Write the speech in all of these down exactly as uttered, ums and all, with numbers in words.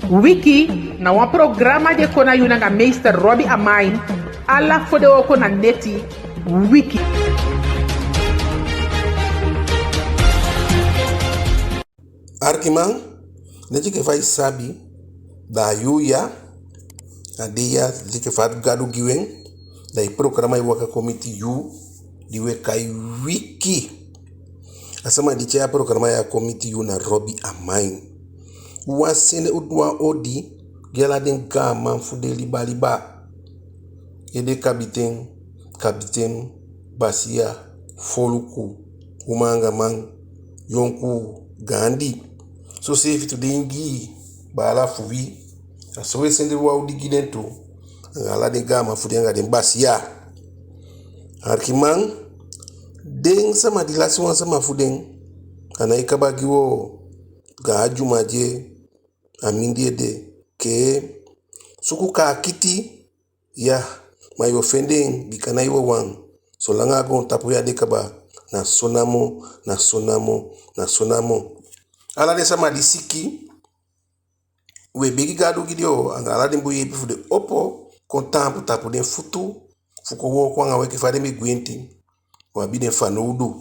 Wiki na wan programa di e kon na yu nanga meester Robbie Amain, ala fodewooko na neti. Wiki. Arkiman, leti enke fa i sabi, da a yuu ya, a dei ya, leti enke fa Gadu gi u en, da i programa e waka kon miti yu, di u e kai Wiki. A sama di tyai a programa ya kon miti yu na Robbie Amain. U wani sende u du wan odi gi ala den gaanman fu den liba liba. Ede kabiten, kabiten, basiya, foluku, uman anga man, yonkuu, gaandi. Soseefi tu den ingii baala fu wi, a so u e sende wan odi gi den tu, anga ala den gaanman fu den anga den basiya. Arkiman, den sama di lasi wan sama fu den, a nái kaba gi u o. Gaan dyuman di e, a mindii ede, kee, suku kaakiti, ya, ma yu o fende en, bika ná i wawan. Solanga a goontapu ya de kaba, na so namo, na so namo, na so namo. Ala den sama di siki, u e begi Gadu gi den o, anga ala den bun yeepi fu den opo kon taampu tapu den futu, fu kon wooko anga u enke fa den be gwenti. U abi den fanowdu.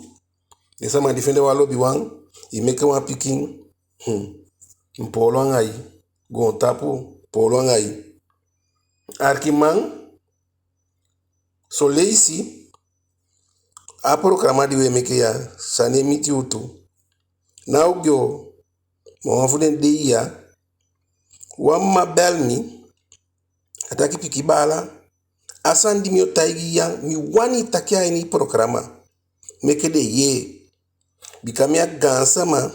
Den sama di fende wan lobiwan, i meke wan pikin, hmm, mi poolo anga i, goontapu poolo anga i. Arkiman, son leisi, a programa di u e meke ya, sani e miti u tu. Ná ogii o, ma wan fu den dei ya, wan mma bel mi, a taki: "Pikin baala, a sani di mi o taigi i ya, mi wani i taki a ini i programa, meke den yee. Bika mi a gaansama,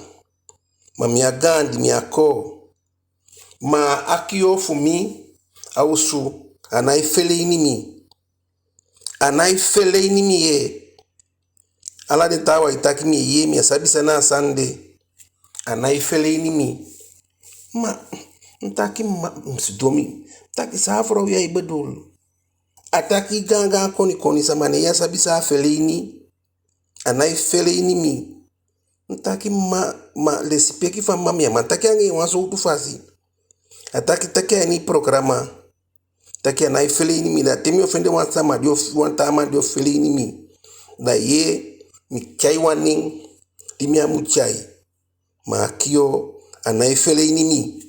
ma mi á gaandi, mi á koo. Ma a kiyoo fu mi a osu, a nái fele ini mi. A nái fele ini mi, yee. Ala den taawan e taki, mi e yee, mi á sabi san na a sani de. A nái fele ini mi." Ma mi taki, ma mi sidon, mi taki: "San a frow ya e bedoel?" A taki: "Gaangaan konikoni sama, ne yu á sabi san a fele ini. A nái fele ini mi." Mi taki: "Ma, ma lesipeki fu a mma, mi á man taki anga en wan sowtu fasi." A taki, taki a ini programa, taki a nái fele ini mi, da te mi o fende wan sama di o, wan taa man di o fele ini mi, da yee, mi tyai wan nen di mi á mu tyai. Ma a kiyoo, a nái fele ini mi.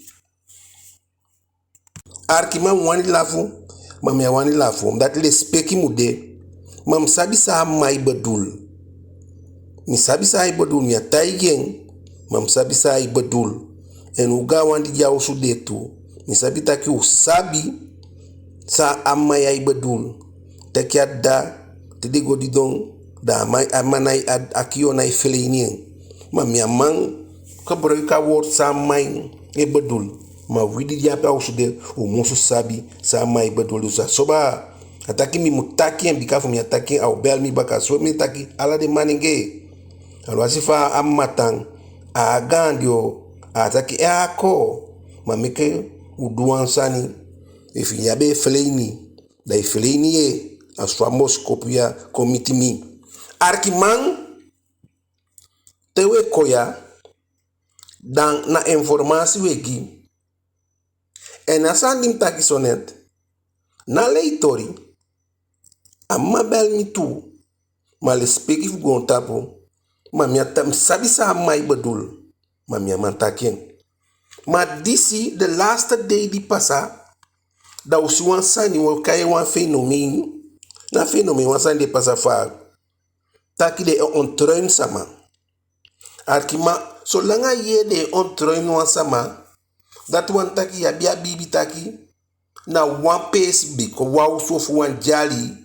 Arkiman, mi wani lafu, ma mi á wani lafu, omdat lesipeki mu de. Ma mi sabi san a mma e bedoel. Mi sabi san ai bedoel, mi á taigi en, ma mi sabi san ai bedoel. En u gaanwan di de a osu de tu, mi sabi taki u sabi san a mma ya e bedoel. Taki a dda, te den go didon, da a mma, a mma nái, a, a kiyoo nái fele ini en. Ma mi á man gebruik a woord san a mma e bedoel. Ma wi di de ape a osu de, u musu sabi san a mma e bedoel. Dus a so baa, a taki mi mu taki en, bika efu mi á taki en, a o bel mi baka. So mi e taki ala den manengee, awansi fa a mma tan, a á gaandi o, a á taki, a á koo, ma meke u du wan sani. Efu yu á be e fele ini, da i fele ini, yee. A so a bosikopu ya kon miti mi. Arkiman, te u e kon ya, da na informasi u e gi. En a sani di mi taki so net, ná lei toli. A mma bel mi tu, ma lesipeki fu goontapu, ma mi á ta, mi sabi san a mma e bedoel, ma mi á man taki en. Ma disi, de laatste dei di pasa, da u si wan sani, u o kai en wan fenomeen. Na fenomeen, wan sani di e pasa fa, taki den e ontruim sama. Arkiman, solanga i yee den e ontruim wan sama, dati wani taki yu abi a biibi taki na wan peesi, bika wan osu ofu wan dyali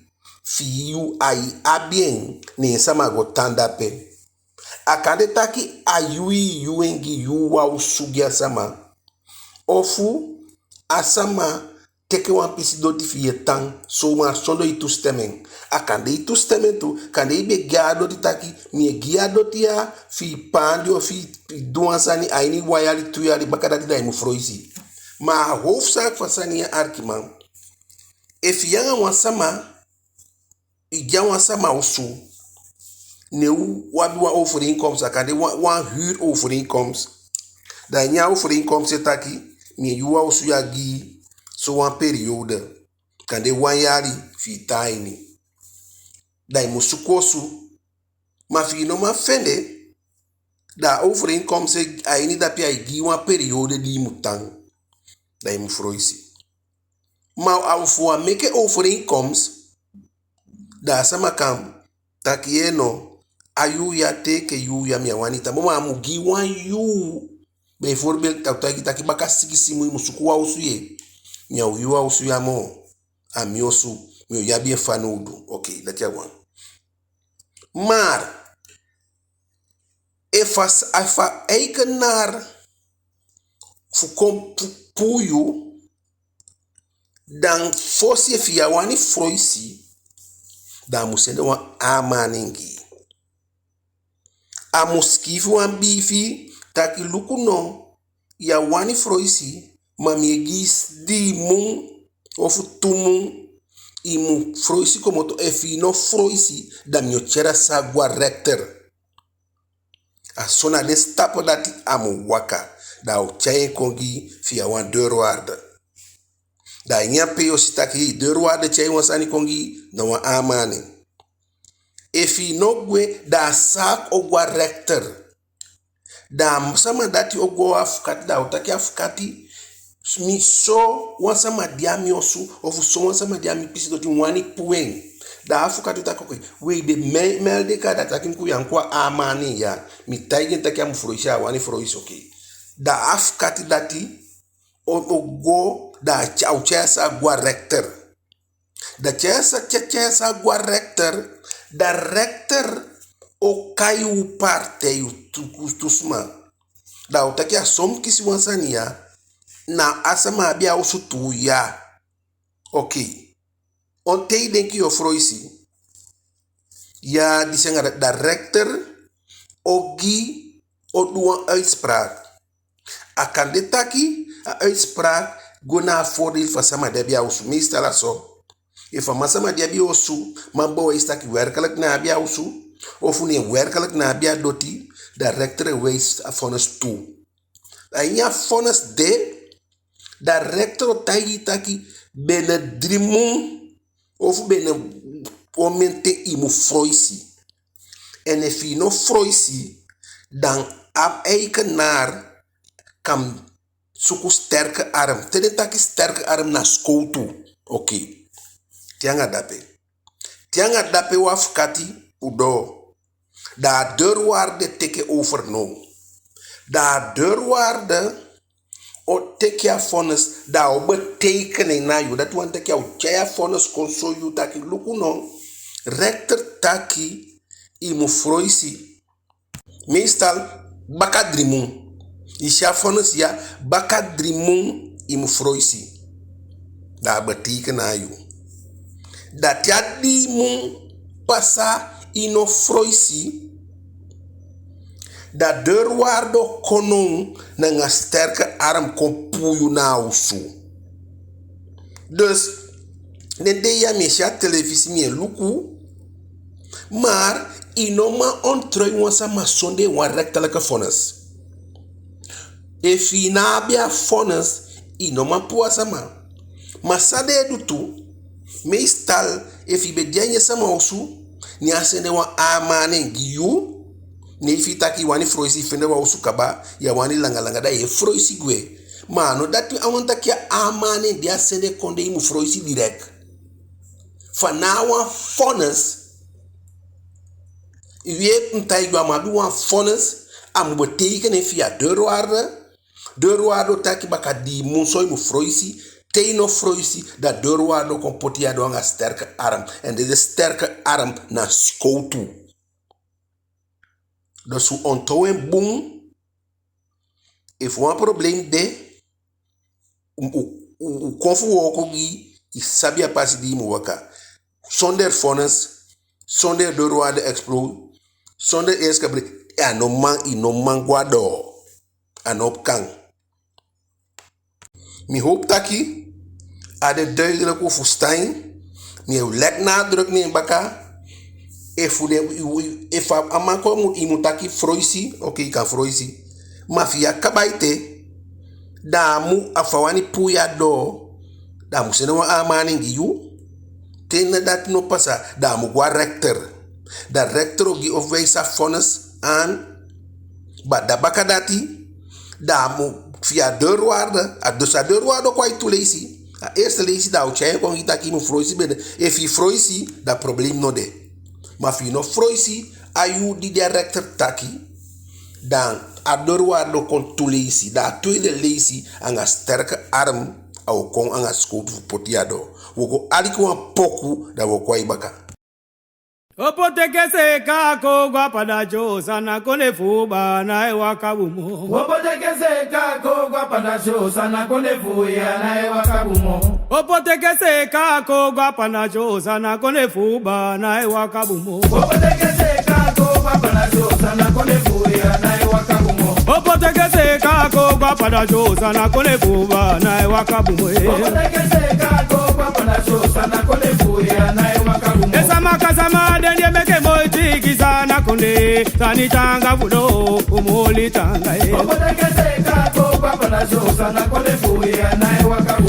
fi yu, ai abi en, ne sama go tan dape. A kan de taki a yu, i yuu en gi, yuu wan osu gi a sama. Ofu a sama teke wan pisi doti fi yu e tan, zomaar sondee i toestemming. A kan de i toestemming tu, kande i be gi a doti taki, mi e gi a doti ya fi i paandi ofu fi i du wan sani, a ini wan yali, tu yali, bakadati da i mu foloisi. Ma a hoofdzaak fu a sani ya, arkiman, efu yu anga wan sama, i de a wan sama osu, ne u abi wan overeenkomst, a kan de wan, wan huurovereenkomst. Da ini a overeenkomst e taki, mi e yuu a osu ya gi i sowan periode, kande wan yali fi i tan a ini. Da i mu suku osu. Ma fi i no man fende, da a overeenkomst a ini dape ai gi i wan periode di i mu tan. Da i mu foloisi. Ma a fu a meke overeenkomst, da a sama kan taki: "Ee no, a yuu ya te enke yuu ya mi á wani tan moo." Ma a mu gi i wan yuu. Bijvoorbeeld, a o taigi i taki baka sigisi mun i mu suku wan osu ye. Mi á o yuu a osu ya moo. A mi osu, mi o abi en fanowdu. Oké, dati a wan. Maar efu a s-, efu a eigenaar fu kon pu-, puu yu, dan fosi, efi yu á wani foloisi, dan a mu sende wan aanmaning gi i. A mu sikiifi wan biifi taki: "Luku no, yu á wani foloisi, ma mi e gi i dii mun ofu tu mun, i mu foloisi komoto. Efi i no foloisi, da mi o tyai a zaak go a rechter." A so, na den stapu dati a mu waka. Da a o tyai en kon gi i via wan deurwaarder. Da a ini ape yu o si taki deurwaarder tyai wan sani kon gi i, na wan aanmaning. Efi i no gwe, da a zaak o go a rechter. Da a sama dati o go a afukati, da a o taki: "Afukati, mi so wan sama de a mi osu, ofu so wan sama de a mi pisi doti, mi wani puu en." Da a afukati o taki: "Oké, we, i be mel-, melde kaa, da taki mi kon, yu á kon a aanmaning ya. Mi taigi en taki a mu foloisi, a á wani foloisi, oké." Da a afukati dati o, o go, da a tya-, a o tyai a zaak go a rechter. Da te a sa-, te a sa go a rechter, da rechter o kai u partij, u tu, u tu sma. Da a o taki: "A so mi kisi wan sani ya, na a sama abi a osu tuu ya. Oké. On ten i denki yu o foloisi?" Ya, disi anga dati, da rechter o gi, o du wan uitspraak. A kan de taki a uitspraak go na a voordeel fu a sama di abi a osu. Meestal a so. Efu a man sama di abi osu man bewijs taki werkelijk na en abi a osu, ofu ne en werkelijk na en abi a doti, da rechter e wijs a vonnis toe. A ini a vonnis de, da rechter o taigi i taki binnen drie mun ofu binnen omen ten i mu foloisi. En efu i no foloisi, dan a eigenaar kan suku sterke arm. Te den taki sterke arm, na sikowtu. Oké. Te anga dape. Te anga dape, wan afukati o doo. Da a deurwaarder teke over now. Da a deurwaarder o teke a vonnis, da a o beteken en na yu. Dati wani taki a o tyai a vonnis kon soi yu taki: "Luku no, rechter taki i mu foloisi." Meestal baka dii mun. I si a vonnis ya, baka dii mun i mu foloisi. Da a beteken na yu. Da te a dii mun pasa, i no foloisi, da deurwaarder o kon now nanga sterke arm kon puu yu na a osu. Dus den dei ya mi e si a telefisi, mi e luku, maar i no man ontruim wan sama sondee wan rechterlijke vonnis. Efu i ná abi a vonnis, i no man puu a sama. Ma san den e du tu, meestal efu i be de a ini a sama osu, ne a sende wan aanmaning gi yu, ne efu i taki i wani foloisi, i fende wan osu kaba, yu á wani langa langa, da yu e foloisi gwe. Ma a no dati a wani taki a aanmaning di a sende kon de i mu foloisi direct. Fa na wan vonnis, i yee mi taigi yu, a mu abi wan vonnis, a mu beteken en via deurwaarder. Deurwaarder o taki baka dii mun so i mu foloisi. Te i no foloisi, da deurwaarder o kon poti yu a doo anga sterke arm. En deze sterke arm na sikowtu. Dus u onthoud en bun. Efu wan probleem de, u, u, u, u kon fu wooko gi i, i sabi a pasi di i mu waka. Zonder vonnis, zonder deurwaarder explode, zonder eerste break, a no man, i no man go a doo. A no kan. Mi hoop taki a de duidelijk, u fusutan. Mi e leg nadruk na en baka. Efu den, efu a man kon mu, i mu taki foloisi, oké, i kan foloisi. Ma fi a kaba ete, Da a mu, a fa wani puu yu a doo, da a mu sende wan aanmaning gi yu. Te na dati no pasa, da a mu go a rechter. Da rechter o gi of wi sa vonnis aan. Ma da baka dati, da a mu via deurwaarder, a dus a deurwaarder o kon a yu tu leisi. A eerste leisi da a o tyai en kon gi yu taki yu mu foloisi bene. Efu yu foloisi, da probleem no de. Ma efu yu no foloisi, a yuu di den rechter taki, da a deurwaarder o kon tu leisi. Da a tweede leisi anga sterke arm a o kon anga sikowtu fu poti yu a doo. Wi o go aliki wan poku, da wi o kon a yu baka. E sama ka sama, den di e meke moiti gi Saanan kondee, sani taanga fu den, u mu oli taanga, eh.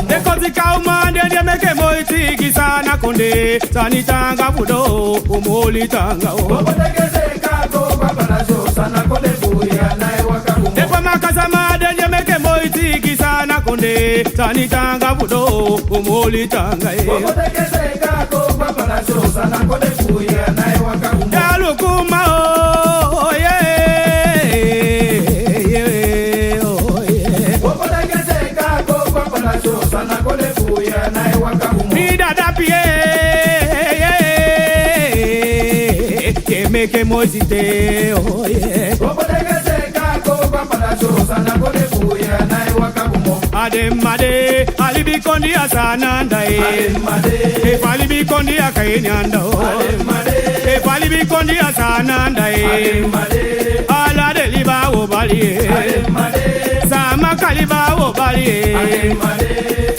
Den Kotika uman, den di e meke moiti gi Saanan kondee, sani taanga fu den, u mu oli taanga, oh. Den Pamaka sama, den di e meke moiti gi Saanan kondee, sani taanga fu den, u mu oli taanga, eh. Dyalukuman, oh, yeah, yeah, oh, yeah. Mi dada pie, yeah, yeah, yeah, meke moiti te, oh, yeah. Aden made, a libi kondee a Saanan anda, eh. Efu a libi kondee a Kayenye anda, oh. Efu a libi kondee a Saanan anda, eh. Ala den liba o bali, eh. Saamaka liba o bali, eh.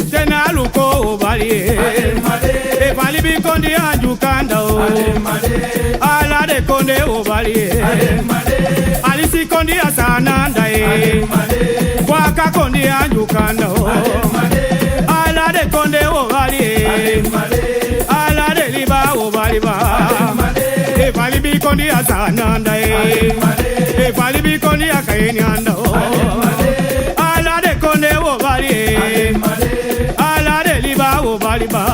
Te na Aluku o bali, eh. Efu a libi kondee a Ndyuka anda, oh. Ala den kondee o bali, eh. Alisi kondee a Saanan anda, eh. Bwaka kondee a Ndyuka anda, oh. Ala den kondee o bali, eh. Ala den liba o bali ba. Efu a libi kondee a Saanan anda, eh. Efu a libi kondee a Kayenye anda, oh. Ala den kondee o bali, eh. Ala den liba o bali ba.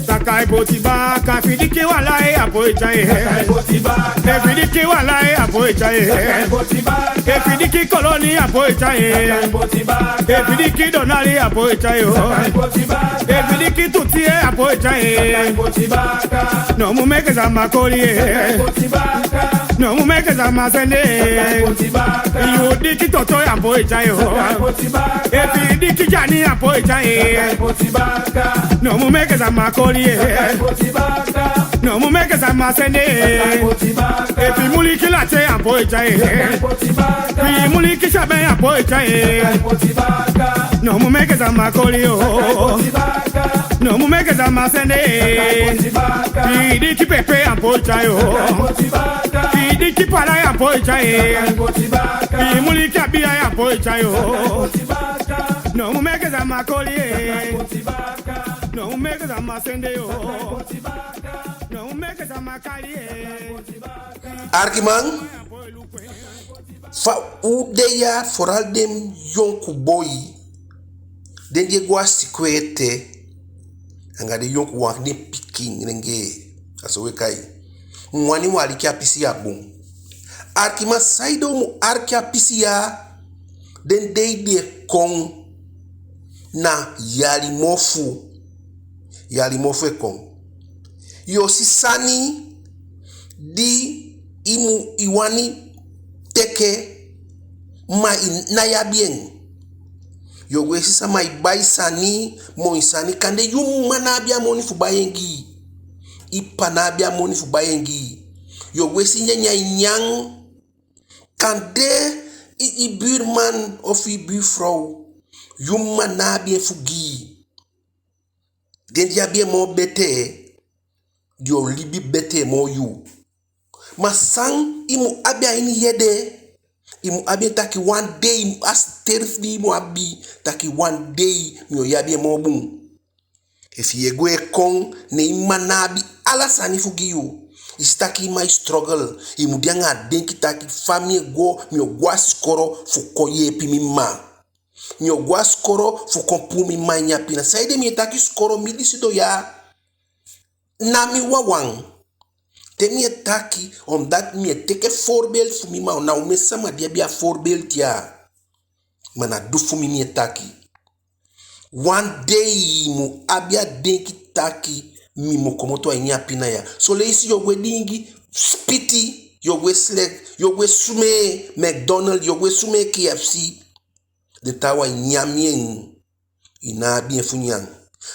Sakai poti baka, fidiki wala e a poti e. Sakai poti baka. E fidiki wala e a poti e. Sakai poti baka. E fidiki koloni a poti e. Sakai poti baka. E fidiki donali a poti e, oh. Sakai poti baka. E fidiki tuti e a poti e. Sakai poti baka. No mu meke sama koli e. Sakai poti baka. No mu meke sama sende. Sakai poti baka. Yu diki toto a poti e, oh. Sakai poti baka. Efi i diki dyani a poti e. Sakai poti baka. No mu meke sama koli e. Sakai poti baka. No mu meke sama sende. Sakai poti baka. Efi i muliki late a poti e. Sakai poti baka. Efi i muliki saben a poti e. Sakai poti baka. No mu meke sama koli o. Sakai poti baka. No mu meke sama sende. Sakai poti baka. Efi i diki pepe a poti e o. Sakai poti baka. Efi i diki pala a poti e. Sakai poti baka. Efi i muliki abia a poti e o. Sakai poti baka. No mu meke sama koli e. Sakai poti baka. No mu meke sama sende o. Sakai poti baka. No mu meke sama kali e. Sakai poti baka. Arkiman, fa u de ya, vooral den yonku boi, den di e go a sikoo ete, anga den yonku wan, den pikin, nenge, a so u e kai. Mi wani u aliki a pisi ya bun. Arkiman, saide u mu aliki a pisi ya, den dei di e kon na yali mofu. Yali mofu e kon. Yu o si sani di i mu, i wani teke, ma i ná abi en. Yu o go e si sama e bai sani, moi sani, kande yu mma ná abi a moni fu bai en gi i. I ppa ná abi a moni fu bai en gi i. Yu o go e si nyanyan e nyan, kande i, i buurman ofu i buurvrouw, yu mma ná abi en fu gi i. Den di abi en moo betee, den o libi betee moo yu. Ma san i mu abi a ini i ede, I mu abi en taki wan dei, a sterf di i mu abi, taki wan dei mi o abi en moo bun. Efu yu e gwe e kon, ne i mma ná abi ala sani fu gi yu. I si taki i mma e struggle, i mu de anga a denki taki fa mi e go, mi o go a sikoo fu kon yeepi mi mma. Mi o go a sikoo fu kon puu mi mma a ini a pina. Saide mi e taki sikoo? Mi di sidon ya, ná mi wawan. Te mi e taki, omdat mi e teke voorbeeld fu mi mma, na omen sama di abi a voorbeeld ya. Ma na du fu mi mi e taki. Wan dei i mu abi a denki taki mi mu komoto a ini a pina ya. Son leisi yu o gwe diingi sipiti, yu o gwe slek, yu o gwe sumee McDonald, yu o gwe sumee K F C. Den taawan e nyan en, i ná abi en fu nyan.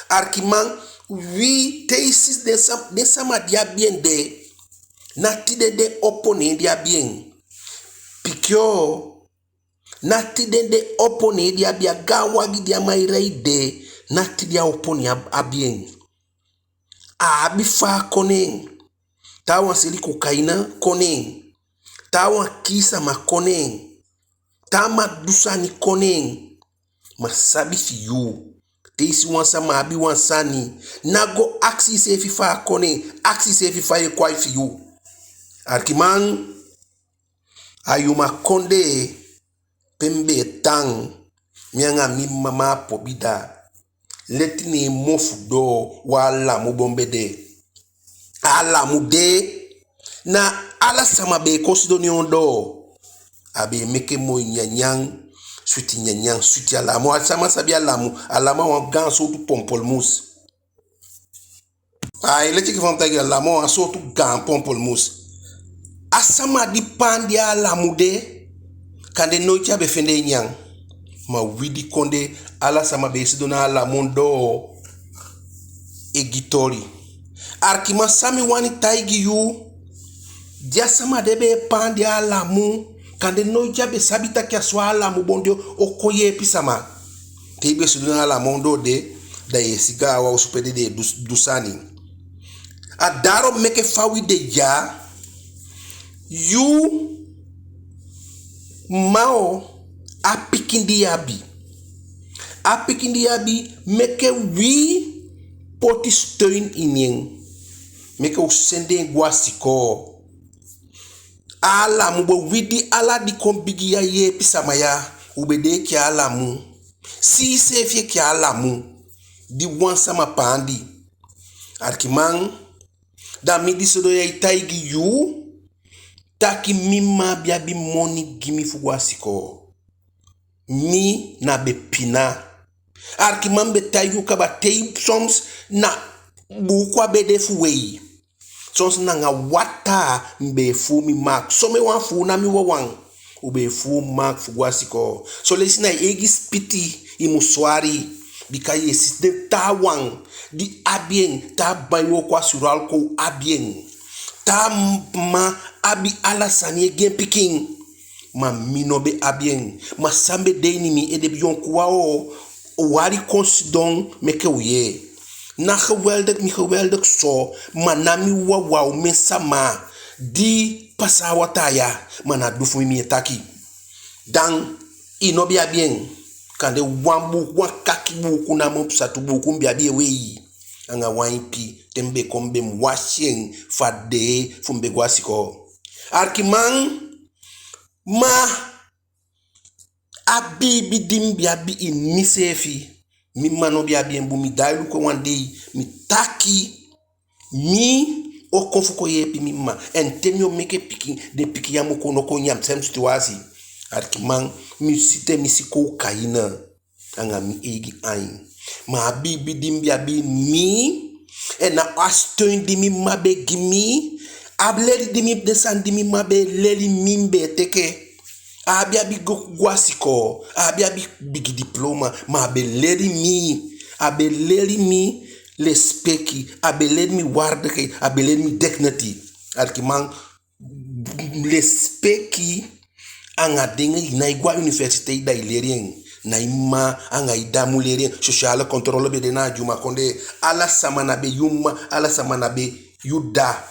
Arkiman, wi te i si den sam-, den sama di abi en de, ná tide den opo ne den abi en. Pikin o, ná tide den opo ne den abi a gaan wagi di a man e rei de, ná tide a opo ne a abi en. A abi fa a kon ne en. Taawan seli kokaina kon ne en. Taawan kii sama kon ne en. Taa man du sani kon ne en. Ma sabi fi yu. Te i si wan sama abi wan sani, ná go akisi iseefi fa a kon ne en. Akisi iseefi fa yu e kon a fi yu. Arkiman, a yu mma kondee pe mi be e tan, mi anga mi mma Apobi da, leti ne en mofu doo, wan alamu bon be de. A alamu de, na ala sama be e kon sidon ne en ondoo. A be e meke moi nyanyan, switi nyanyan, switi alamu. A sama sabi alamu, alamu a wan gaan sowtu pompelmoes. Ai, leti enke fa mi taigi yu, alamu a wan sowtu gaan pompelmoes. A sama di paandi a alamu de, kande noiti a be fende en nyan. Ma wi di kon de, ala sama be e sidon na alamu ondoo e gi toli. Arkiman, san mi wani taigi yu, di a sama de be e paandi a alamu, kande noiti a be sabi taki a so a alamu bon de o kon yeepi sama. Te i be sidon na alamu ondoo de, da yu e si gaan wan osu pe den e du, du sani. A daarom meke fa wi de ya, yu mma o, a pikin di yu abi. A pikin di yu abi, meke wi poti steun ini en. Meke u sende en go a sikoo. A alamu bon, wi di ala di kon bigi ya yeepi sama ya, u be de enke alamu. Si iseefi enke alamu di wan sama paandi. Arkiman, da mi di sidon ya e taigi yu taki mi mma á be abi moni gi mi fu go a sikoo. Mi na be pina. Arkiman, mi be taigi u kaba, te i soms na buuku a be de fu wei. Soms na anga wataa mi be e fuu mi maak. Somen wan fu u, ná mi wawan. U be e fuu maak fu go a sikoo. Son leisi na i eigi sipiti i mu swali. Bika yu e si den taawan di abi en, taa bai wooko a Suralco abi en. Taa mma abi ala sani e gi en pikin. Ma mi no be abi en. Ma san be de ini mi ede, yonkuwan o, u wali kon sidon meke u yee. Ná geweldig mi geweldig so, ma ná mi wawan, omen sama di pasa a wataa ya, ma na du fu mi mi e taki. Dan i no be abi en, kande wan buuku, wan kaki buuku namo, satu buuku mi be abi e wei. Anga wan ipi, te mi be kon mi be mu wasi en fu a dee fu mi be go a sikoo. Arkiman, ma a biibi di mi be abi ini miseefi, mi mma no be abi en bun. Mi daai luku en wan dei, mi taki, mi o kon fu kon yeepi mi mma. En te mi o meke pikin, den pikin ya mu kon, no kon ini a seem situwasi. Arkiman, mi si te mi si kokaina anga mi eigi ain. Ma a biibi di mi be abi, mi, en na a steun di mi mma be gi mi, a leli di mi, den sani di mi mma be leli mi, mi be teke. A á be abi go, go a sikoo, a á be abi bigi diploma, ma a be leli mi, a be leli mi lesipeki, a be leli mi waardigheid, a be leli mi dignity. Arkiman, lesipeki anga den, i nái go a universiteit da i leli en. Na i mma anga i dda mu leli en. Sociale controle be de na a dyumakondee. Ala sama na be yu mma, ala sama na be yu dda.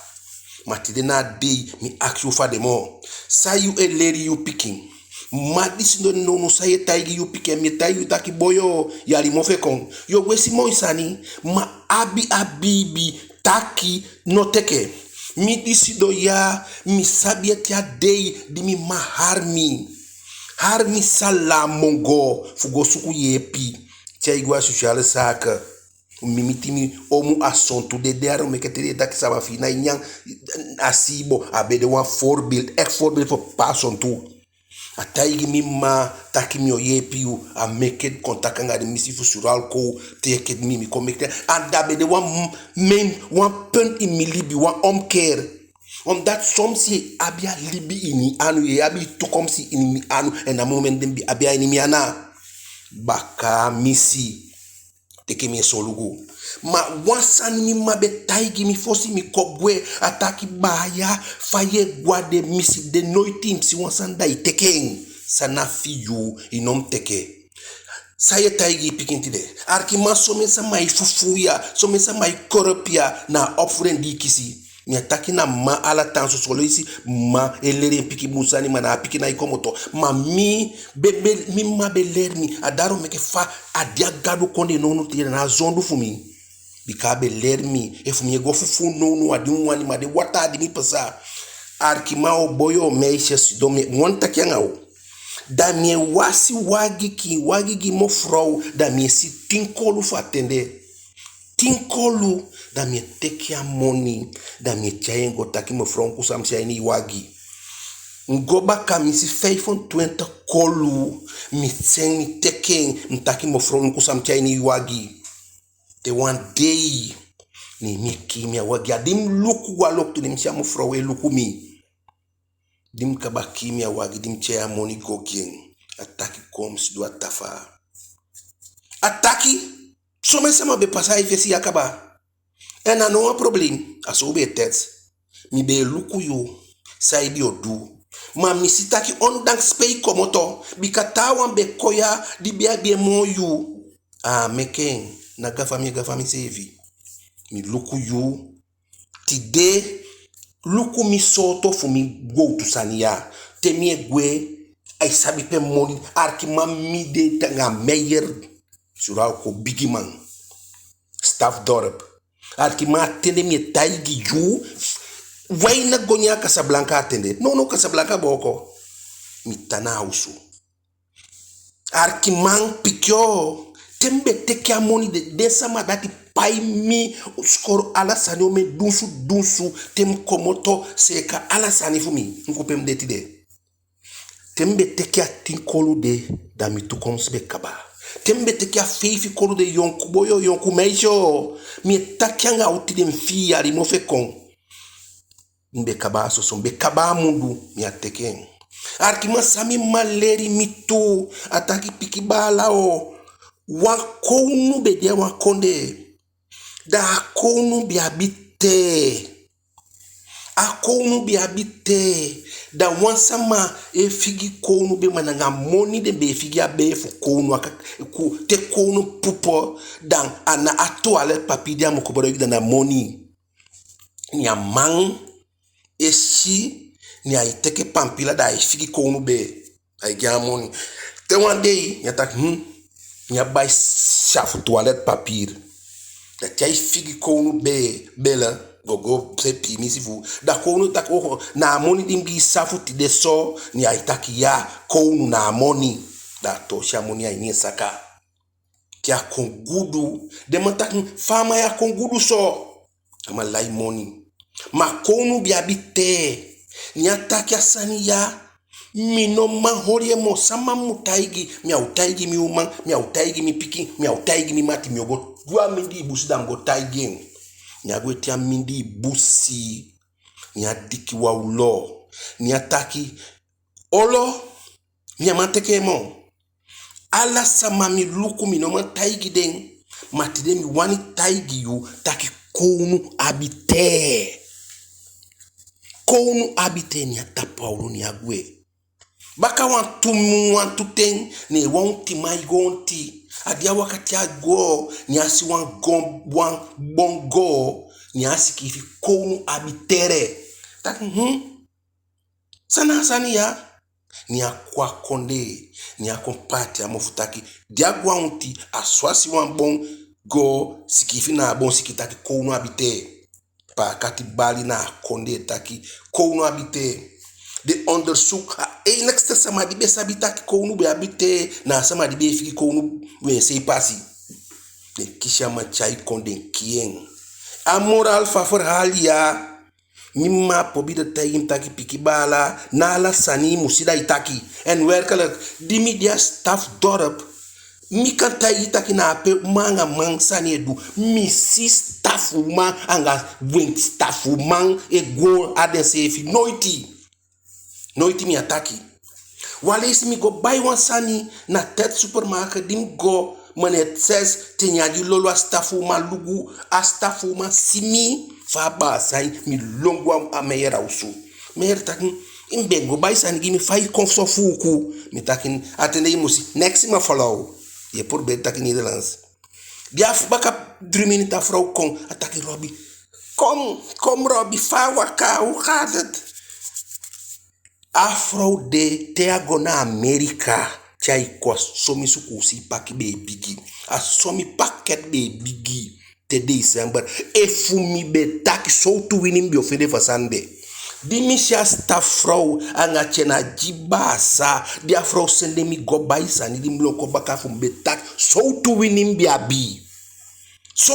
Ma tide na a dei mi akisi u fu a de moo. San yu e leli yu pikin? Mma di sidon nownow, san yu e taigi yu pikin? Mi e taigi yu taki boyo, yali mofu e kon. Yu o go e si moi sani, ma abi a biibi taki no teke. Mi di sidon ya, mi sabi ete a dei di mi mma hali mi. Hali mi sala mongo fu go suku yeepi. Tyai go a sociale zaken. Mi miti mi omu a sontu de, daarom meke te den e taki sama fi i nái nyan a siibo, a be de wan voorbeeld, echt voorbeeld fu papa sontu. A taigi mi mma taki mi o yeepi yu, a meke contact anga den misi fu Suralco, teke mi, mi kon meke, a da be de wan m-, main, wan punt in mi libi, wan omkeer. Omdat soms yu e abi a libi ini i anu, yu e abi i toekomst ini mi anu, en a moment de mi be abi a ini mi ana. Baka misi. Teke mi e solugu. Ma wan sani mi mma be taigi mi fosi mi kon gwe, a taki baaya, fa yu e go a den misi de, noiti i mu si wan sani da i teke en. San ná fi yu, i no mu teke. San yu e taigi i pikin tide? Arkiman, somen sama e fufuu ya, somen sama e corrupt ya, na a opvoeding di i kisi. Mi á taki na mma ala tan so, son leisi mma e leli en pikin bun sani, ma na a pikin nái komoto. Ma mi be, be, mi mma be leli mi, a daarom meke fa a de a Gadu kondee nownow tide, na a zondu fu mi. Bika a be leli mi, efu mi e go fufuu nownow, a di mi wani, ma den wataa di mi pasa. Arkiman, o boyo, meisje, sidon, mi wani taki anga u. Da mi e wasi wagi, kiin wagi gi mevrouw, da mi e si tin kolu fu a ten de. Tin kolu, da mi e teke a moni, da mi e tyai en go taki mevrouw, luku san mi si a ini i wagi. Mi go baka, mi si vijfentwintig kolu, mi sen, mi teke en, mi taki mevrouw, luku san mi tyai ini i wagi. Te wan dei, ne mi e kiin mi a wagi, a di mi luku go a loktu, ne mi si a mevrouw e luku mi. Di mi kaba kiin mi a wagi, di mi tyai a moni go gi en, a taki kon mi sidon a tafaa. A taki, somen sama be pasa a i fesi ya kaba. En a no wan probleem, a so u be e teti. Mi be e luku yu, san i be o du. Ma mi si taki ondanks pe i komoto, bika taawan be kon ya di be abi en moo yu. A á meke en, na gafa mi e gafa miseefi. Mi luku yu, tide, luku mi sooto fu mi gowtu sani ya. Te mi e gwe, ai sabi pe moni, arkiman, mi de anga Meijer, Suralco bigiman, Stafdorp. Arkiman, a ten de mi e taigi yu, wai na go nyan a Casablanca a ten de. Nownow Casablanca booko. Mi tan na a osu. Arkiman, pikin o, te mi be teke a moni de, den sama dati pai mi, sikoro, ala sani, omen dunsu dunsu, te mi komoto, seeka ala sani fu mi, luku pe mi de tide. Te mi be teke a tin kolu de, da mi toekomst be kaba. Te mi be teke a feifi kolu de, yonku boi o, yonku meisje o, mi e taki anga u tide, mi fii yali mofu e kon. Mi be kaba a soso, mi be kaba a mundu, mi á teke en. Arkiman, san mi mma leli mi tu, a taki pikin baala o, wan kownu be de a wan kondee. Da a kownu be abi tee. A kownu be abi tee. Da wan sama e figi kownu bee, ma na anga moni den be e figi a bee fu kownu. A ka-, ku-, te kownu pupu, da a ná a toiletpapier di a mu koboloiki, da na moni. Ne a man e si, ne ai teke pampila, da ai figi kownu bee, ai gi en a moni. Te wan dei, ne a taki, hmm, ne a bai saafu toiletpapier. Da te ai figi kownu bee, bele, go go se piimisi fu u. Da kownu taki, oho, na a moni di mi gi i saafu tide so. Ne ai taki ya, kownu, na a moni. Da a toosi a moni a ini en saka. Te a kon gudu, den man taki, fa a man ya kon gudu so? A man lai moni. Ma kownu be abi tee. Ne a taki a sani ya, mi no man holi en moo, sama mu taigi, mi á o taigi mi uman, mi á o taigi mi pikin, mi á o taigi mi mati, mi o go doo a mindii busi, da mi go taigi en. Ne a gwe te a mindii busi, ne a diki wan olo. Ne a taki, olo, mi á man teke en moo. Ala sama mi luku, mi no man taigi den. Ma tide mi wani taigi yu taki kownu abi tee. Kownu abi tee. Ne a tapu a olo, ne a gwe. Baka wantu mun, wantu ten, ne wan ontiman e go onti. A di a waka te a go, ne a si wan gon-, wan bon goo, ne a sikiifi kownu abi tee. Taki, hmm? San na a sani ya? Ne a kon a kondee, ne a kon paati a mofu taki, di a go a onti, a so a si wan bon go sikiifi na a bon sikin taki kownu abi tee. Paakati bali na a kondee taki kownu abi tee. Den ondersuku, a enigste sama di be sabi taki kownu be abi tee, na a sama di be e figi kownu weensei pasi. Den kisi a man tyai kon, den kii en. A moraal fu a verhaal ya, mi mma poobeli taigi mi taki, pikin baala, ná ala sani i mu si da i taki. En werkelijk, di mi de a Stafdorp, mi kan taigi taki na ape uman anga man sani e du. Mi si stafuman anga wenkstafuman e go a denseefi. Noiti. Noiti mi á taki. Wan leisi mi go bai wan sani na Tet Supermarket, di mi go, meneer Ses, te ne a gi lolo, a stafuman luku, a stafuman si mi, fa a baasa en, mi lon go a, a meneer a osu. Meneer taki, i be go bai sani gi mi, fa i kon so fuuku? Mi taki, a ten de i mu si, niks mevrouw. Ye probeer taki Nederlands. Di a fu baka drie minuten a frow kon, a taki, Robbie, kom, kom Robbie, fa a waka, hoe gaat het? A frow de, te a go na Amerika, te ai kon, a so mi suku si paki be e bigi. A so mi pakket be e bigi. Te december, efu mi be taki, sowtu wini mi be o fende fu a sani de. Di mi si a stafvrouw anga tyen a gi baasa, di a frow sende mi go bai sani, di mi lon kon baka, fu mi be taki, sowtu wini mi be abi. So,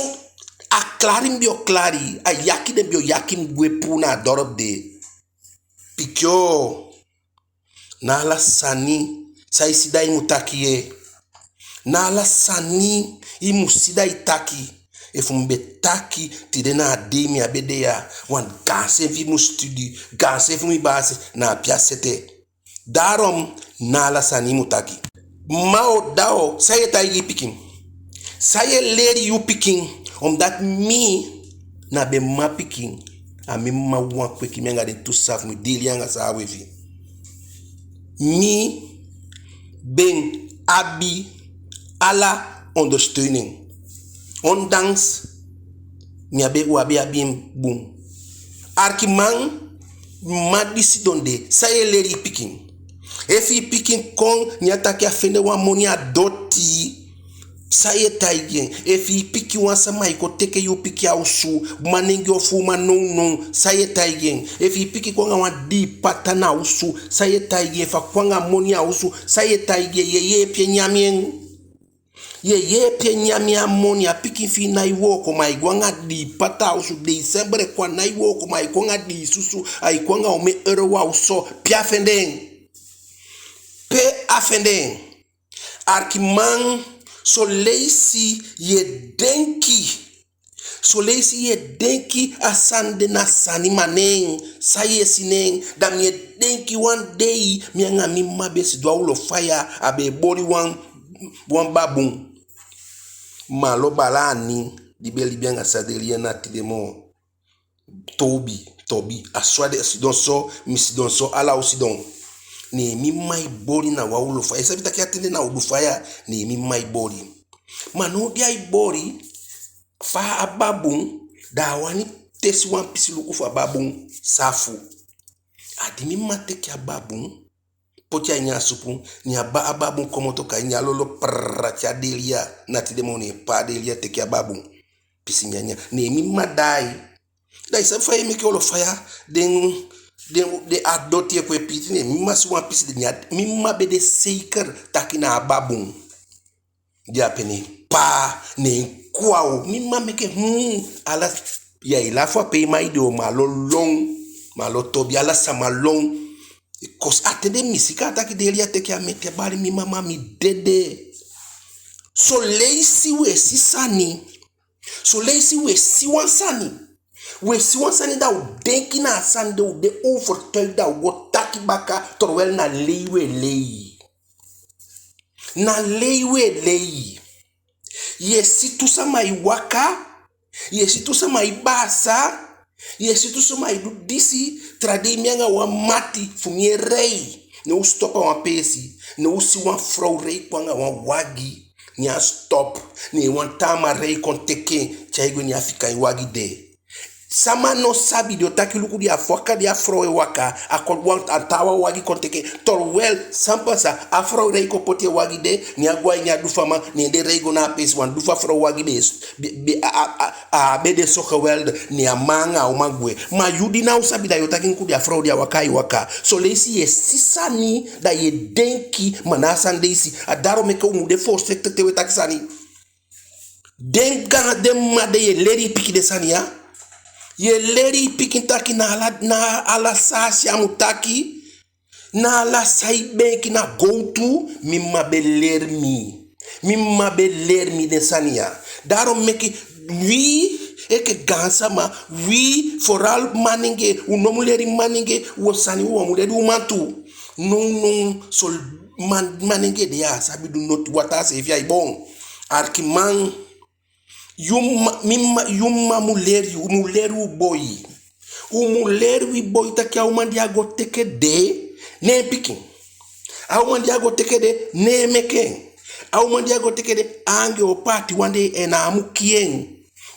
a klari mi be o klari, a yaki den be o yaki mi gwe puu na a dorp de. Pikin o, ná ala sani san i si da i mu taki ye. Ná ala sani i mu si da i taki. Efu mi be taki, tide na a dei mi á be de ya. Want gaanse fu mi studie, gaanse fu mi basis, na ape a sete. Daarom, ná ala sani i mu taki. Mma o, dda o, san ye taigi i pikin? San ye leli yu pikin? Omdat mi, na be mma pikin, a mi mma wawan kweki mi anga den tu sisa fu mi, Delia anga Saawefi. Mi be abi ala ondersteuning. Ondanks mi á be, u á be abi en bun. Arkiman, mma di sidon de, san ye leli i pikin? Efu i pikin kon, ne a taki a fende wan moni a doti, san ye taigi en? Efu i pikin, wan sama e kon teke yu pikin a osu, manengee ofu uman nownow, san ye taigi en? Efu i pikin kon anga wan dii pata na osu, san ye taigi en? Efu a kon anga moni a osu, san ye taigi en? Ye yeepi en nyan en. Ye yeepi en nyan a moni. A pikin fi i nái wooko, ma ai go anga dii pata a osu. December e kon, a nái wooko, ma ai kon anga dii susu, ai kon anga omen euro a osu. Pe a fende en? Pe a fende en? Arkiman, son leisi ye denki. Son leisi ye denki a sani de na sani, ma neen, san ye si neen. Da mi e denki wan dei, mi anga mi mma be sidon a Olo Faya, a be e boli wan, wan babun. Malo Balani, di be libi anga Sadelia, na tide moo. Tobi, Tobi, a so a de sidon so, mi sidon so, ala u sidon. Ne mi mma e boli na wan Olo Faya. I sabi taki a ten de na Olo Faya, ne mi mma e boli. Ma now di ai boli, fa a babun, da a wani tesi wan pisi luku fu a babun safu. A di mi mma teke a babun, poti a ini a supu, ne a ba, a babun komoto kai, ne a lolo prrr te a Delia, na tide moo, ne pa a Delia teke a babun. Pisi nyanyan. Ne mi mma daai. Da i sabi fa ye meke Olo Faya, den, den, den a doti e kon e piiti, ne mi mma si wan pisi de, ne a, mi mma be de seiker taki na a babun. Di a pe ne en paa, ne en kwaw. Mi mma meke, hmm, ala, ya e lafu ape, i mma e de o, ma a lo lon, ma a lo tobi, ala sama lon. Kosi a ten de mi sika taki Delia teke a meti a bali mi mma, mi dede. Son leisi we si sani. Son leisi we si wan sani. We si wan sani da u denki na a sani de, u de overtuigd, da u go taki baka, terwijl na lei we lei. Na lei we lei. Ye si tu sama e waka, ye si tu sama e baasa, ye si tu sama e du disi. Taa dei mi anga wan mati fu mi e rei. Ne u stop a wan peesi. Ne u si wan frow rei kon anga wan wagi. Ne a stop. Ne wan taa man rei kon teke en, tyai gwe, ne a fika en wagi de. Sama no sabi, den o taki luku di a faka di a frow e waka, a kon wan, a taawan wagi kon teke. Terwijl san pasa, a frow di a kon poti en wagi de, ne a go a ini a du fu a man, ne den rei go na a peesi, wan du fu a frow wagi be, be, be, a, a, a, a be de so geweldig, ne a man anga a uman gwe. Ma yu di ná o sabi, da yu o taki luku di a frow di a waka e waka. Son leisi yu e si sani, da yu e denki, ma ná a sani den e si. A daarom meke u mu de voorzichtig te u e taki sani. Den gaan, den mma de, yu e leli yu pikin den sani ya. Yu e leli yu pikin taki na ala, na ala san a si a mu taki. Na ala san i beenki na gowtu. Mi mma be leli mi. Mi mma be leli mi den sani ya. Daarom meke wi enke gaansama, wi vooral manenge, u no mu leli manenge, u o sani, u o mu leli uman tu. Nownow son man, manenge de ya, sabi du noti, wataa seefi ai boon. Arkiman, yu mma, mi mma, yu mma mu leli yu, u mu leli u boi. U mu leli wi boi taki a uman di a go teke de, ná en pikin. A uman di a go teke de, ná en meke en. A uman di a go teke de, a anga en o paati wan dei, en a mu kii en.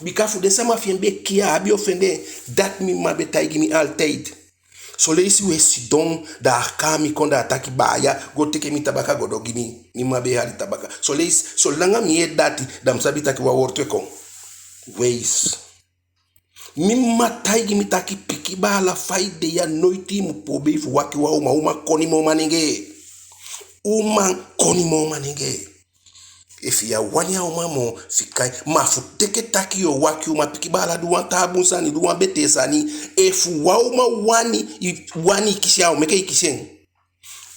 Bika fu den sama fi en be kii, a á be o fende en. Dati mi mma be taigi mi altijd. Son leisi u e sidon, da a kai mi kon, da a taki: "Baaya, go teke mi tabaka go du gi mi." Mi mma be e hali tabaka. Son leisi, solanga mi yee dati, da mi sabi taki wan wowtu e kon. Wees. Mi mma taigi mi taki: "Pikin baala, fa i de ya, noiti i mu poobei fu waki wan uman, uman koni moo manenge. Uman koni moo manenge." Efu yu á wani a uman moo, fika en. Ma fu teke taki yu o waki uman, pikin baala, du wan taa bun sani, du wan betee sani. Efu wan uman wani, i wani i kisi en, a o meke i kisi en.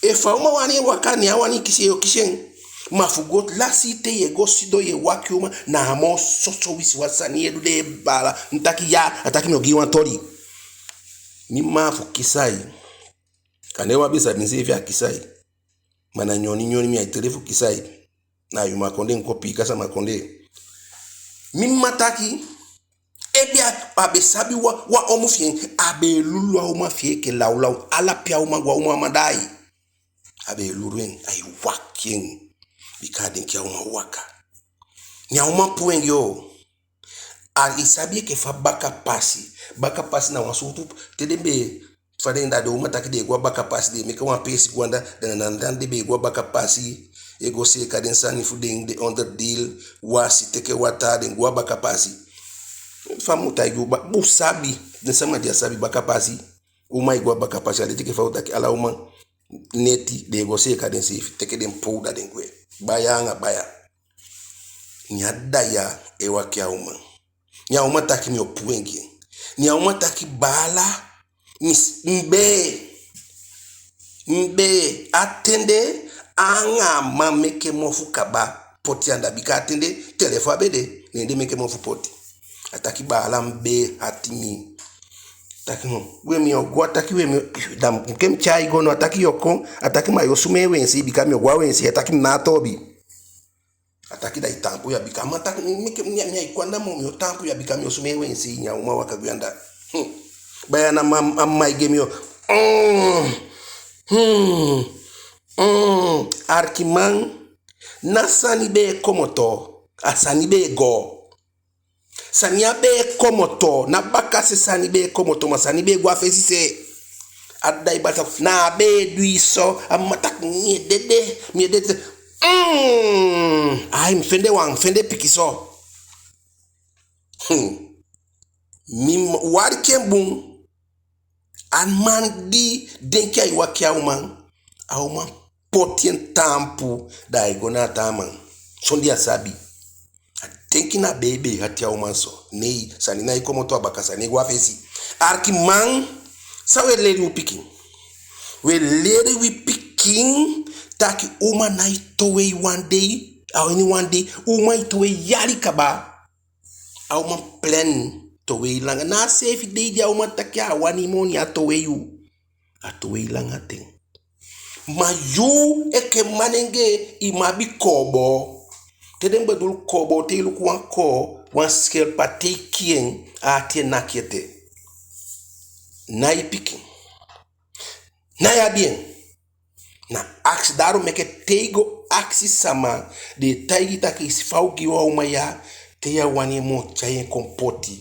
Efu a uman wani en waka, ne a wani i kisi en, yu o kisi en. Ma fu go lasi i ten, yu e go sidon, yu e waki uman, na a moo soso wisiwasi sani yu e du de, baala. Mi taki: "Ya." A taki: "Mi o gi i wan toli." Mi mma, fu kisi ai. Kande wan be sabi mi seefi a kisi ai. Ma na nyoni nyoni mi ai tele fu kisi ai. Na yu mankondee, mi kon piika sama kondee. Mi mma taki, efu a, a be sabi wan, wan omu fi en, a be e lulu a uman fi en enke lawlaw. Ala pe a uman go, a uman á man daai. A be e lulu en, ai waki en. Bika a denki a uman o waka. Ne a uman puu en gi en. A i sabi enke fa baka pasi. Baka pasi na wan sowtu, te den be, fa den, da den uman taki den e go a baka pasi, den e meke wan peesi go anda, da na, na, na den be e go a baka pasi, e go seeka den sani fu den, den onderdeel, wasi, teke wataa, den go a baka pasi. Fa mi mu taigi u, ba, u sabi, den sama di á sabi baka pasi, uman e go a baka pasi, a leti enke fa u taki ala uman neti, den e go seeka denseefi, teke den powda, den gwe. Baya anga baya. Ne a dda ya e waki a uman. Ne a uman taki mi o puu en gi en. Ne a uman taki baala, mi s-, mi bee, mi bee, a ten de, a anga a man meke mofu kaba poti anda, bika a ten de telefon á be de, ne den meke mofu poti. A taki baala, mi bee hati mi. Taki no. We mi o go, a taki we mi o, da mi ke mi tyai go no, a taki yu o kon, a taki ma yu o sumee wensei, bika mi o go a wensei, a taki mi ná a toobi. A taki da i taampu ya, bika a man taki mi, mi, mi, mi á e kon anda moo, mi o taampu ya, bika mi o sumee wensei. Ne a uman waka gwe anda. Hmm. Baya, na man, a man e gi mi o. Hmm. Hmm. Hmm. Arkiman, ná sani be e komoto, a sani be e go. Sani ya be e komoto, ná bakase sani be e komoto, ma sani be e go a fesi se. A dda e bali tapu, na a be e du i so, a mma taki mi e dede, mi e dede. Mm. Ai, mi fende wan, mi fende pikinso. Hmm. Mi m-, wariki en bun. A man di denki ai waki a uman, a uman poti en taampu, da ai go na a taa man. Sondee a sabi. A denki na bee be e hati a uman so. Nei, sani nái komoto a baka, sani e go a fesi. Arkiman, san u e leli u pikin? U e leli wi pikin taki uman nái towe i wan dei, a ini wan dei, uman e towe yali kaba. A uman plan towe i langa. Na a seefi dei di a uman taki a á wani i moo, ne a towe yu. A towe i langa ten. Ma yu enke manengee, i mu abi kooboo. Te den bedul kooboo, te i luku wan koo, wan skelpa, te i kii en, a ati e naki ete. Nái pikin. Nái abi en. Na akisi, daarom meke te i go akisi sama, den e taigi i taki i si fa u gi wan uman ya, te yu á wani en moo, tyai en kon poti.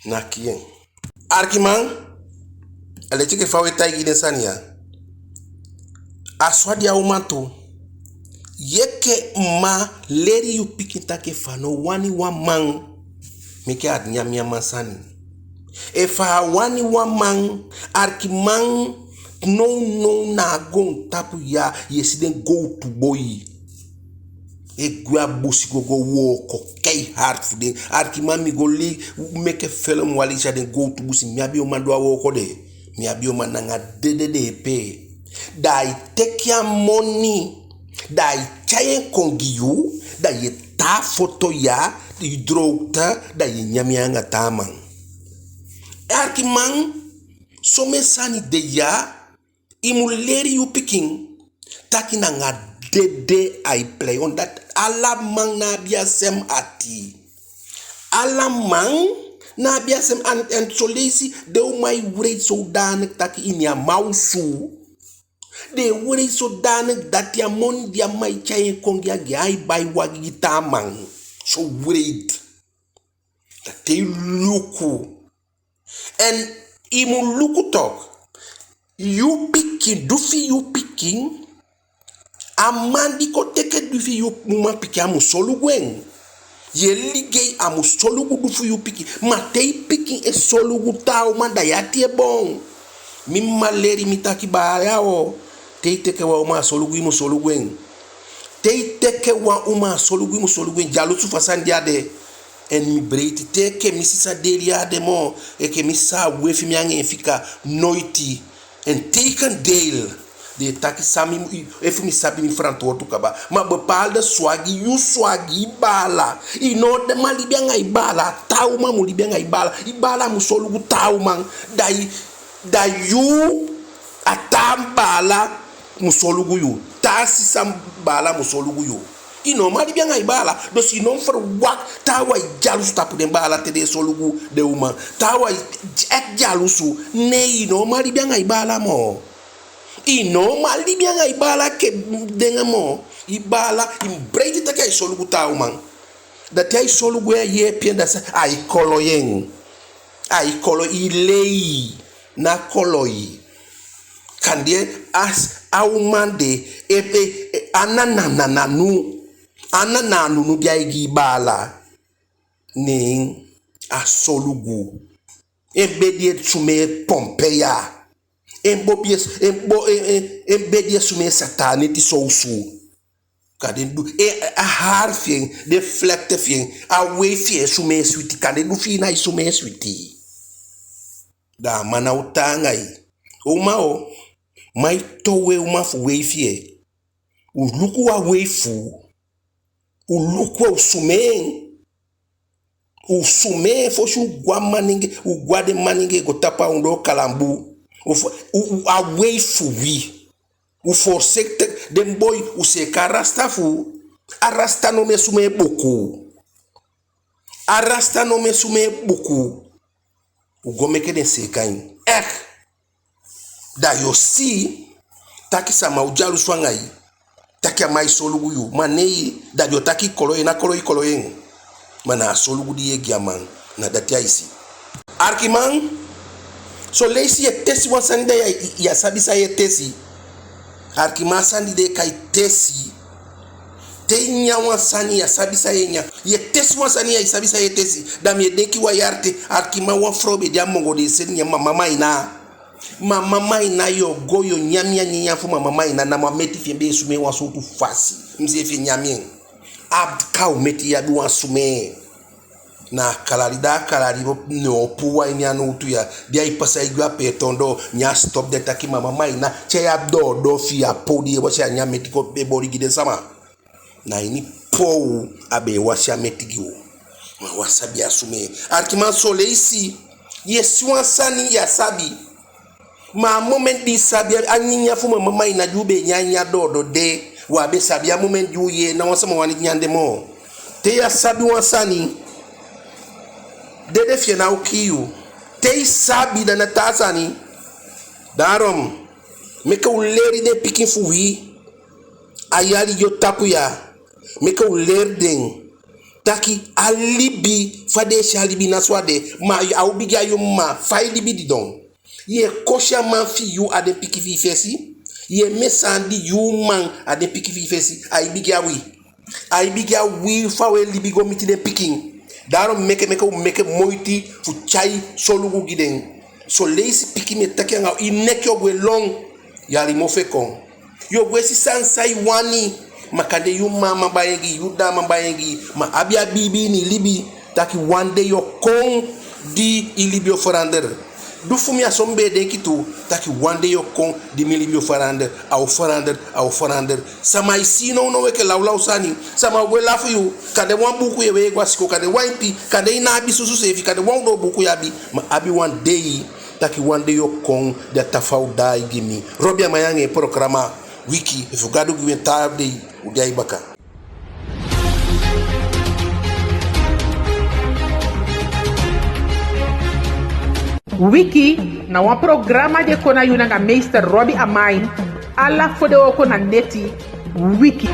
Ná kii en. Arkiman, a leti enke fa we taigi den sani ya. A so a de a uman tu. Yu enke mma, leri yu pikin taki efu a no wani wan man, meke a nyan a man sani. Efu a wani wan man, arkiman, nownow na a goontapu ya yu e si den gowtu boi e gwe a busi go, go wooko keihard fu den. Arkiman, mi go li, meke felon wan leisi a den gowtu busi. Mi abi uman du a wooko de. Mi abi uman, nanga dede den e pee. Da ai teke a moni, da ai tyai en kon gi yu, da yu e tan a foto ya, yu droogte, da yu e nyan en anga taa man. Arkiman, somen sani de ya, i mu leri yu pikin taki nanga dede ai plei. Omdat ala man ná abi a sem ati. Ala man ná abi a sem ati. En son leisi den uman e wreed zodanig taki ini a man osu, den e wreed zodanig dati a moni di a man e tyai en kon gi a, gi en, ai bai wagi gi taa man. So wreed. Da te i luku. En i mu luku toch. Yu pikin, du fi yu pikin. A man di kon teke du fi yu uman pikin, a mu solugu en. Yu e ligei, a mu solugu du fi yu pikin. Ma te i pikin e solugu taa uman, da yu ati e boon. Mi mma leri mi taki, baala o, te i teke wan uman, a solugu i mu solugu en. Te i teke wan uman, a solugu i mu solugu en. Dyalusu fu a sani de á de. En mi breiti te enke mi sisa Deli á de moo, enke mi sisa, a wefi mi anga en fika, noiti. En tegendeel, den e taki san mi, efu mi sabi mi frantwortu kaba. Ma bepaalde swagi, yu swagi, i baala. I no o de man libi anga i baala, taa uman mu libi anga i baala. I baala mu solugu taa uman. Da i, da yu, a taa baala mu solugu yu. Taa sisa baala mu solugu yu. I no o man libi anga i baala. Dus i no mu verwacht, taawan e dyalusu tapu den baala te den e solugu den uman. Taawan e, e dyalusu. Nee, i no o man libi anga i baala moo. I no o man libi anga i baala enke den moo. I baala, i mu breiti taki ai solugu taa uman. Da te ai solugu en, yeepi en, da san, ai koloi en. Ai koloi, i lei, ná koloi. Kande a s-, a uman de, e, e, e, a na, na, na, nanu. A na, na, nunu di ai gi i baala. Neen a solugu. En bedi e sumee Pompeia. En bobi e s-, en bo-, en, en, en bedi e sumee sataaniti sowsu. Kande du, e, a hari fi en, den vlechten fi en, a wei fi en e sumee switi. Kande du fi i nái sumee switi. Da a man ná o tan anga i. Uman o, man e towe uman fu wei fi en. U luku a wei fu u. U luku en, u sumee en. U sumee en fosi u go a manengee, u go a den manengee go tapu a ondoo kalambu. U fu-, u, u, a wei fu wi. U voorzichtig, den boi, u seeka a rasta fu u. A rasta no mu e sumee buku. A rasta no mu e sumee buku. U go meke den seeka en. Echt. Da yu o si taki sama o dyalusu anga i. Taki a man e solugu yu. Ma nee, da den o taki i koloi en, ná koloi i koloi en. Ma na a solugu di yu e gi a man, na dati ai si. Arkiman, son leisi yu e tesi wan sani da yu á, yu á sabi san yu e tesi. Arkiman, a sani di den e kai tesi. Te i nyan wan sani, yu á sabi san yu e nyan. Yu e tesi wan sani, yu á sabi san yu e tesi. Da mi e denki wan yali ten, arkiman, wan frow be de a Mongo, den e seli en Mama Maina. Mama Maina, yu o go, yu o nyan mi a nyanyan fu Mama Maina, namo a meti fi en be e sumee wan sowtu fasi. Mi seefi e nyan mi en. A kaw meti ya du wan sumee. Na a kalali, da a kalali no o puu a ini a nowtu ya. Di ai pasa e gwe a peetoondoo, ne a stop de taki Mama Maina, tyai a doodoo fi a pow di yu e wasi a ini a meti kon e boli gi den sama. Na ini pow a be e wasi a meti gi u. Ma u á sabi a sumee. Arkiman, son leisi yu e si wan sani yu á sabi. Ma a moment di i sabi, a nyanyan fu Mama Maina di u be e nyan a ini a doodoo de, u á be sabi. A moment di u yee, ná wan sama wani nyan den moo. Te yu á sabi wan sani, dede fi en ná o kii yu. Te i sabi, da na taa sani. Daarom, meke u leri den pikin fu wi a yali di o tapu ya. Meke u leri den. taki a libi, fa den e si a libi, na so a de. Ma a o bigin a yu mma, fa i libi didon. Yu e kosi a man fi yu a den pikin fi i fesi. Yu e mesandi yu man a den pikin fi i fesi. Ai bigin a wi. Ai bigin a wi fa u e libi go miti den pikin. Daarom meke, meke u meke moiti fu tyai solugu gi den. Son leisi pikin, mi e taki anga u, i neki o gwe lon. Yali mofu e kon. Yu o gwe si sani san i wani. Ma kande yu mma á man bai en gi i, yu dda á man bai en gi i, ma abi a biibi ini i libi taki wan dei o kon di i libi o verander. Du fu mi, a so mi be e denki tu, taki wan dei o kon di mi libi o verander. A o verander, a o verander. Sama e si i nownow enke lawlaw sani. Sama o gwe lafu yu. Kande wan buuku yu e wei e go a sikoo, kande wan ipi, kande i ná abi susu seefi, kande wan ondoo buuku yu abi. Ma abi wan dei, taki wan dei o kon di a ta fa u daai gi mi. Robi Amain anga en programa Wiki. Efu Gadu gi wi en taa dei, u de a i baka. Wiki na wan programa di e kon na yu nanga meester Robi Amain, ala fodewooko na neti. Wiki.